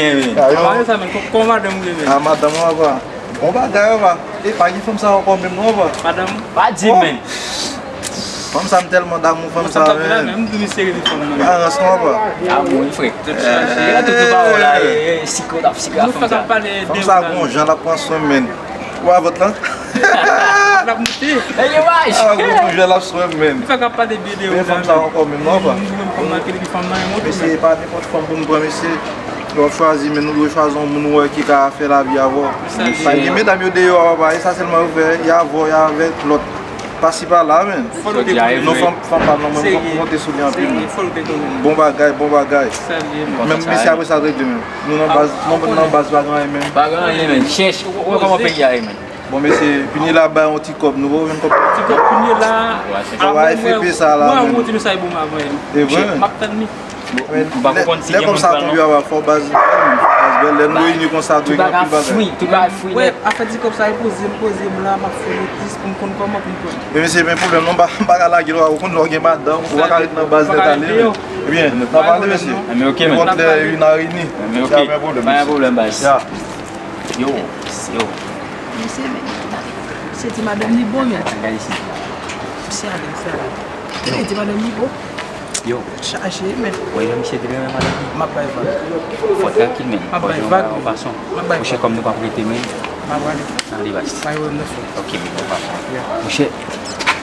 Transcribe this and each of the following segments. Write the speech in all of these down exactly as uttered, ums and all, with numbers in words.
genyen, men. Ah, yo. Pale sa, men, kò, kò madanm ou ye, men? Ah, madanm mwen, papa. Bon bagay, papa. E pa gen fanm sa ankò menm, non, papa. Madanm? Pa di, men. Fanm sa, m tèlman damou fanm sa, men. M tou misye rele fanm nan. Ah, rans non, papa. Damou, wi, frè. Tout chaje. Gade tout pawòl la, e, e, sikre, t ap sikre a fanm sa. Nou fèk ap pale de fanm sa, gon jan l ap pran swen, men. Ou a vòt lan? L ap moute. Ey, imaj! Ah, gwo koujè l ap swen, men. Fè k ap pale byen de ou. Men fanm sa ankò menm, non, pa? Mwen menm fanm nan, ki fanm nan, yon mesye, pa nenpòt fanm pou m pran, mesye. Lè w ap chwazi, men nou dwe chwazi yon moun ou wè ki ka fè lavi avè w. Pa gen medam yo deyò, papa, e sa sèlman yo fè, y avè w, y avèk lòt. Pasi pala, men. Non, fanm, fanm pa nan mwen, m konte sou li anpil, men. Bon bagay, bon bagay. Menm mesye apre sa regle, men. Nou nan baz, nou nan baz pa gen anyen, men. Pa gen anyen, men. Chèch, ou wè kòman peyi a ye, men. Bon, mesye, Pinye la bay yon ti kòb, nou pa jwenn kòb. Ti kòb Pinye la. Sa va F P sa la, men. Mwen, mwen, ti mesaj bon avan. E vre, men. M ap tann li. Men, m pa konprann si gen moun pran non. Lè kòb sa tonbe, a, fò baz, fò baz bèl. Lè nou reyini konsa, dwe gen anpil bagay. Tout bagay fri, tout bagay fri nèt. Afè ti kòb sa, e poze m, poze m la, m ap fè notis pou m konn kòman pou m pran. Men mesye, men pwoblèm non, m pa, m pa ka lage l, ou konn lè w gen madanm, ou pa ka ret nan baz nèt ale, men. Ebyen, n ap pale, mesye. Men ok, men. Nenpòt lè, wi, n a reyini. Men ok. Pa gen pwoblèm, mesye. Pa gen pwoblèm, baz. Ya. Yo, yo. Mesye, men, se ti madanm li bon, men. Gade isi. Mesye, ale, mesye, ale. Se ti madanm li bon. Yo. Chaje, men. Wè jan misye te renmen madanm li. M ap bay vag. Fò trankil, men. M ap bay vag, men. Fason. M ap bay vag. Monchè, kòm nou p ap rete, men. M ap ale. Nan li bas. Bay wè m nan fè. Ok, men, papa. Yeah. Monchè,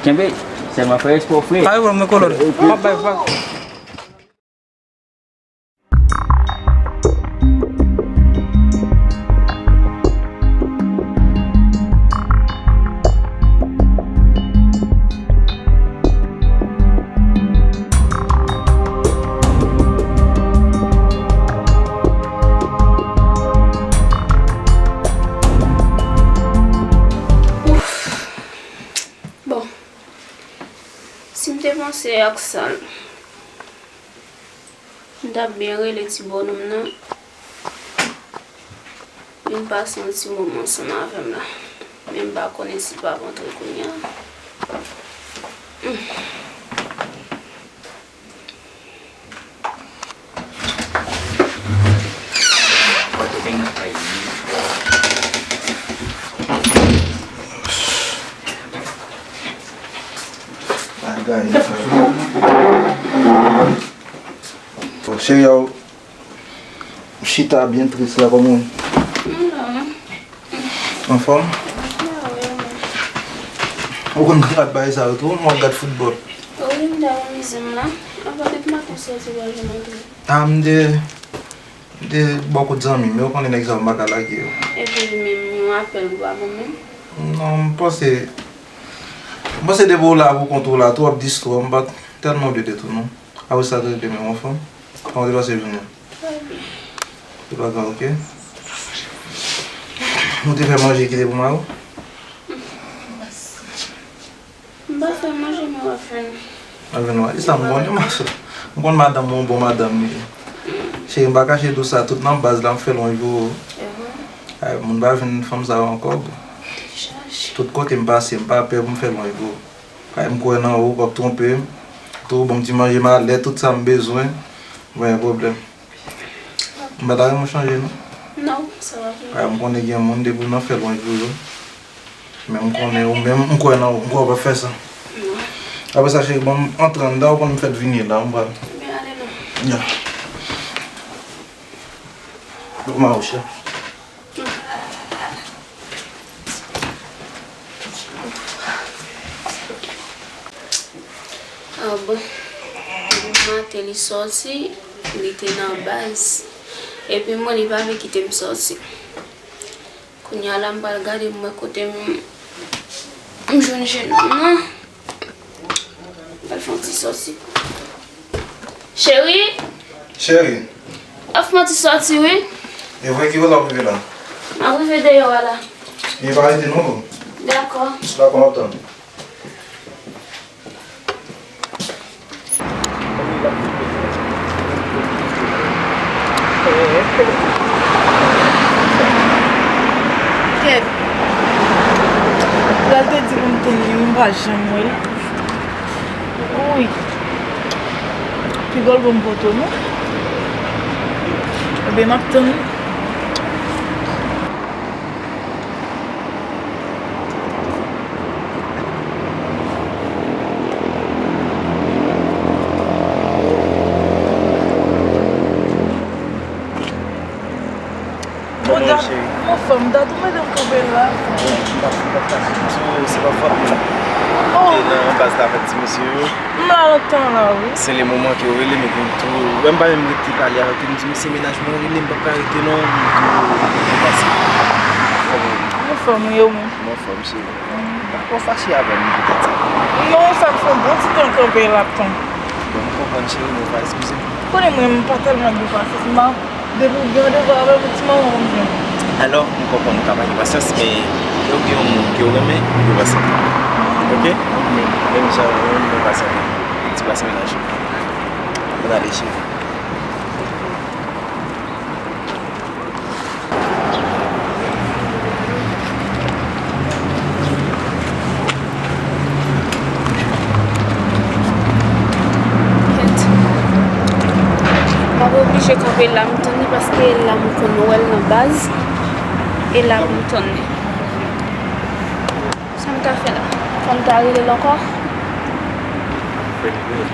kenbe. Sèlman fè respè w, frè. Bay wè m nan kolòn. M ap bay vag. Ouf. Bon. Si m te panse ak sa, m t ap byen rele ti bònòm nan vin pase yon ti moman ansanm avè m la. Men m pa konnen si l p ap antre kounye a. Hmm. Bagay. Bon, cheri, yo, m chita byen tris la, kòman w ye? M la. Anfòm? Ou konn gad bagay sa yo tou, m ap gad foutbòl. Wi, m t ap anmize m la. Apa depi maten w soti w pa janm antre? A, m te, m te bò kot zanmi m, men ou konnen nèg sa yo m pa ka lage yo. Epi menm yon apèl ou pa ban menm? Non, m panse, m panse depi w la pou kont ou la, twòp distwa, m pa t tèlman vle de tou non. Apre sa, trete menm anfòm. Kòman w te pase jounen an? Trè byen. Tout bagay ok? Nou te fè manje kite pou mari w? M pa fè manje, men w ap jwenn. W ap jwenn manje. Sa m konnen, m konn madanm mwen, yon bon madanm li ye. Cheri, m pa kache di w sa, tout nan baz la, m fè l yon jou. Ay, moun pa jwenn fanm sa yo ankò, bon. Tout kote m pase, m pa pè pou m fè l yon jou. Ay, m kwè nan ou, w p ap twonpe m. Tou, bon, m ti manje m alè, tout sa m bezwen. M pa gen pwoblèm. M pa ta renmen w chanje, non. Non, sa va pou mwen. Ay, m konnen gen moun, depi w nan fè lwanj pou yo. Men m konnen ou menm, m kwè nan ou, m kwè w p ap fè sa. Non. Apre sa, cheri, bon, m antre anndan, ou konn m fèk vini la, m pral. Ebyen, ale non. Ya. Bon, ma chè. Ah bon. Depi maten li sòti, li te nan baz. Epi mwen, li pa vle kite m sòti. Kounye a la, m pral gade, m wè kote m, m jwenn jennonm nan. M pral fè yon ti sòti. Cheri! Cheri! Ap fè yon ti sòti, wi. E vre, ki kote w ap rive la? M ap rive deyò a la. E pa rete non, boo. Dakò. Dakò, m ap tann ou. Kèt. Lè l te di pou m tann li, m pa janm wè l. Wi. Pi gòl bon m poto, non? Ebyen, m ap tann li. Bon, dat, mon fanm, dat ou mete m kanpe la. Bon, m pa, m pa kache m sou ou, se pa fòt mwen. Oh. Te nan baz la avèk ti mesye yo. M la lontan la, wi. Se le moman ke yo rele m epi m tou, wè m pa menm rete pale avèk yo, m di, "Mesye, mennaj mwen rele m, m p ap ka rete non," m tou, m pase. Anfòm ou ye, ou menm? M anfòm, cheri. Ou pa fache avè m, petèt? Non, sa fè yon bon ti tan kanpe la, tonton. Bon, m konprann, cheri, men w pa eskize m. Konnen mwen, m pa tèlman gen pasyans, m a Depi w gen randevou avè m, ou ti manman w ap jwenn. Alò, m konprann ou ka pa gen pasyans, men lè w gen yon moun ke w renmen, ou dwe pasyante. Oke? Menm jan ou menm, ou dwe pasyante. Ti pase mennaj ou. Bon, ale, cheri. Kèt. M ap oblije kanpe la, m tann li, paske e la m konn wè l nan baz. E la pou m tann li. Sa m ka fè la? Fò m ta rele l ankò? Fè l rele.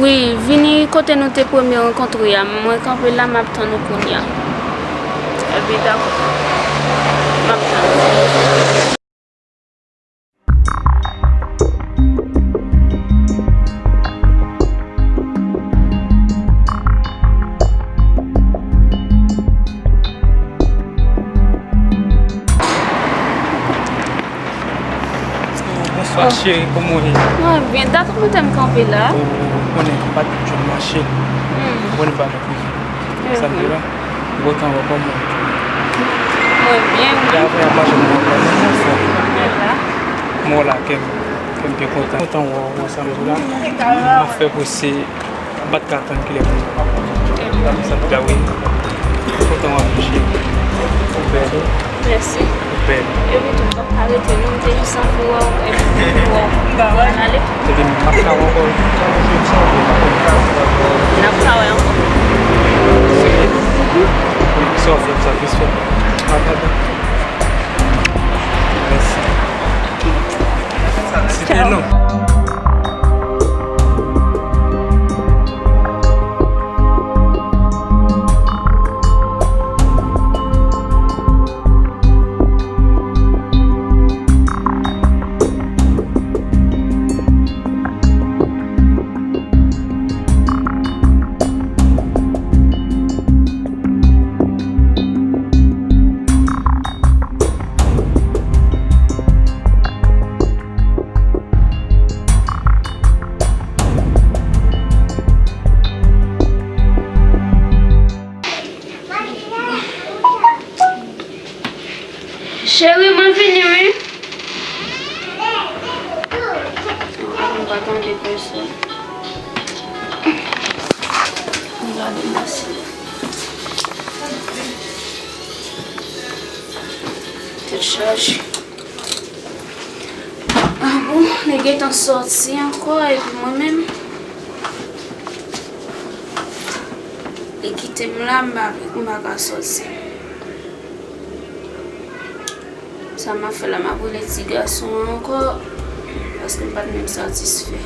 Wi, vini kote nou te premye rankontre a. Mwen kanpe la, m ap tann ou kounye a. Ebyen, dakò. M ap tann ou. Bonswa, cheri, kòman w ye? Mwen byen, dat ou mete m kanpe la. Ou konnen m pa t jwenn machin. Hmm. Ou konnen pa nan prizon. Sa m di la, m kontan wè w, kòman w ye? Mwen byen, wi. Lè apre a mache m wè w kòman w fè. Mwen la, kè m, kè m byen kontan. Kontan wè w, wè sa m di la. M ap fè pou se M pa t ka tann kilè pou m ap kontan. Sa m di la wi. Kontan wè w, cheri. Ou bèl wi. Mèsi. Ou bèl. Epi tou, m p ap ka rete non, m te jis anvi wè w, epi pou wè w. Bon, n ale. Epi m p ap ka wè w ankò. N ap ka wè ankò. Sa w fè m satisfè. Mèsi. Site non. Cheri, mwen vini wi. Mwen pa tande pèsòn. Mwen gade mèsi. Tèt chaje. Ah bon, li gentan sòti ankò, epi mwen menm, li kite m la, m pa, m pa ka sòti. Sa m ap fè la, m ap rele ti gason an ankò, paske m pa t menm satisfè.